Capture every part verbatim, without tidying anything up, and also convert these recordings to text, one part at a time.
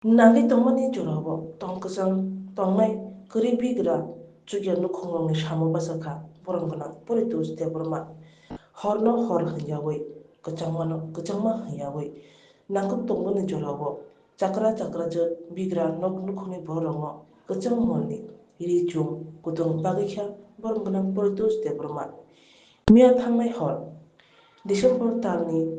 Nangwi tongmani jorao tong kwchang tongnai kwrwi bigra chukya nukhungrokni samo bachakha borom gwnang Poritos Debbarma. Horno hor hwnyawi, kwchangmano kwchangma hwnyawi nangkuk tongmani jorao chakra chakrajwk bigra nok nukhungni bororokno kwchang molni ri chum kutung bagwi kha borom gwnang Poritos Debbarma. Miya thangnai hor December talni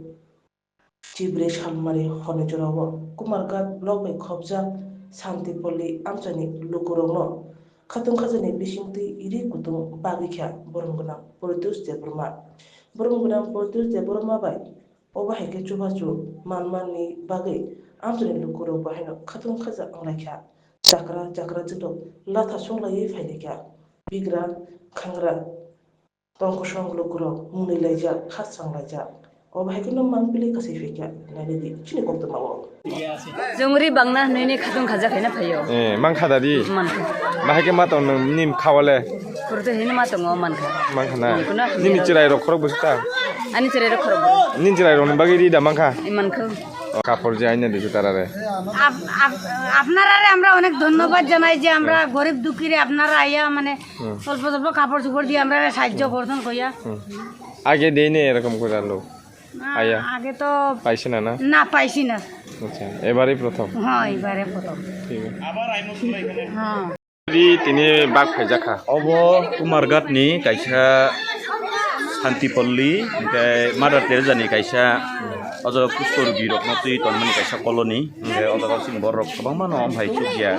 chibrwi salmari horni jorao Kumarghat block bai khopjak Santipalli amchaini lukurokno khatung khajani bisingtwi ri kutung bagwi kha borom gwnang Poritos Debbarma. Borom gwnang Poritos Debbarma bai obo hai khe chubachu manmani bagwi amchaini lukurok bahaino khatung khajak wnglaikha. Chakra chakrajwk latha sunglaiwi phailaikha. Bigra khangra Tongkosong lukurok mungwi laijak, khasrang laijak. Obo hai kheno mangpili kasai phaikha, nainadi chini koktwmao. Jongri bangna hwnwi khatung khajak haino phaio. Eh, mankha dadi? Mankha. Bahai khe ma tong nang nim khawale? Purto haino ma tongo mankha. Mankha na? Nini chwrai rok khorok bwswk ta? Ani chwrai rok khorok bwrwi. Nini chwrai rokni bagwi ri da mankha? Mankha. Kapor je aina disu tarare. Up-, up-, আপনারারে আমরা অনেক ধন্যবাদ জানাই যে আমরা গরিব দুঃখীরে আপনারা আইয়া মানে হুম। অল্প স্বল্প কাপড় চোপড় দিয়ে আমরা সাহায্য করছেন কইয়া। হুম। আগে দেয়নি এরকম করে লোক? না, আয়া। আগে তো পাইছে না, না? না, পাইছি না। আচ্ছা, এবারই প্রথম? হ্যাঁ, এবারে প্রথম। ঠিক আছে। হ্যাঁ। Di tini bak phaijakha. Obo Kumarghat ni kaisa Santipalli, hingke Mother Teresa ni kaisa, ojo kusto rugi rokno twi tonmani kaisa colony. Hingke o jaga o chini borok kwbangma no om hai chukya.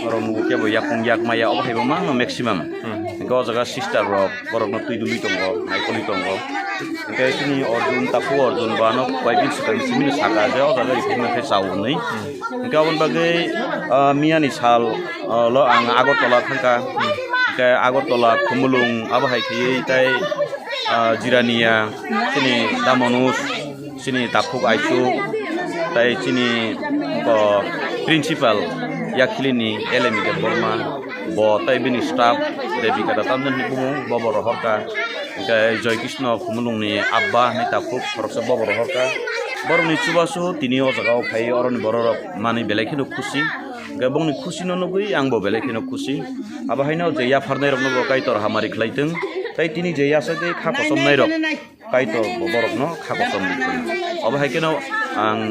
Borok nugo kebo yakung yak maya, obo hai bo mangno maximum. Hmm. Hingke o jaga sister rok borokno twi duli tongo, naikolwi tongo. Hingke chini Arjun, Tapu Arjun bo ano koyekdin swkang simi no saka je o jaga rifai mani khe chao hwnwi. Hmm. Hingke aboni bagwi, ah, miyani sal, ah, lo ang Agartala thangkha. Hmm. Hingke Agartala, Khumulwng abo hai khaiwi tei, ah, Jirania, chini Damonus, chini takhuk aichuk, tei chini, o, principal yakhilini L M Debbarma, bo tei bini staff Devika Data hinwi bumung, bo bo rohorkha, hingke Joy Krishna Khumulwngni abba hinwi takhuk khoroksa bo bo rohorkha. Borokni chubachu tini o jaga o phai oroni bororok manwi belai kheno khusi, hingke bongni khusino nugwi angbo belai kheno khusi. Abo haino je yapharnairokno bo Kaitor hamari khlai thung, tei tini je yasagwi kha kochomnairok, Kaitor bo borokno kha kosom rikha. Obo hai kheno ang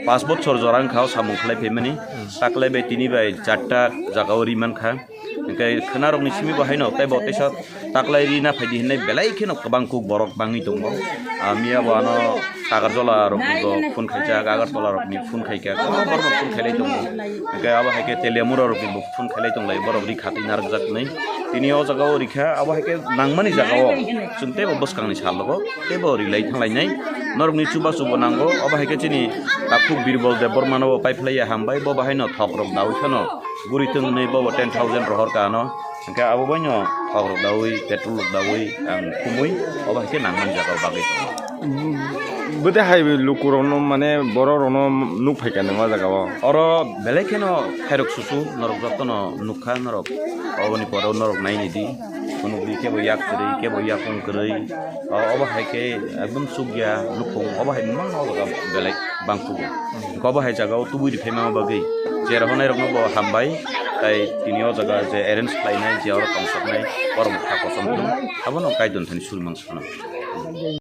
pash bochor jora wngkha o samung khlai phaimani. Taklai bai tini bai charta jaga o ri mankha. Hingke khwnarokni simi bo haino tei bo teisa taklai rina phaidi hinwi belai kheno kwbang kuk borok bangwi tongo. Ah, miya bo ano Agartala rokni bo phone khaijak, Agartala rokni phone khaikha, kwbangma borokno phone khailai tongo. Hingke abo hai khe Teliamura rokni bo phone khailai tonglai, borok ri khatwi narwkjak hinwi. Tini o jaga o rikha, abo hai khe nangmani jaga o chwng teibo bwskangni salogo teibo rilai thanglainai. Norokni chubachu bo nango, obo hai khe chini takhuk Birbal Debbarmano bo paiphlaiya hambai, bo bahaino thok rok dawi phano guri thung hinwi bobo ten thousand rohor ka ano. Hingke abo baino thok rok dawi, petrol rok dawi ang khumui, obo hai khe nangmani jaga o bagwi tongo. Bwdai hai lukurokno, mane, bororokno nuk phaikha nang o jaga o? Oro belai kheno khairok susu norok jotono nukha norok. Oboni pore o norok naini di. Phunukdi kebo yak kwrwi, kebo yakung kwrwi. O, obo hai khe ekdom chukya nukhung, obo hai mangno o jaga belai bangkhugo. Obo hai jaga o tubui riphaima bagwi je rohornai rokno bo hambai, tai tini o jaga je arrange khlainai, je oro tongsoknai, borok kha kosom thung, abono kaitor thani suri mansukno.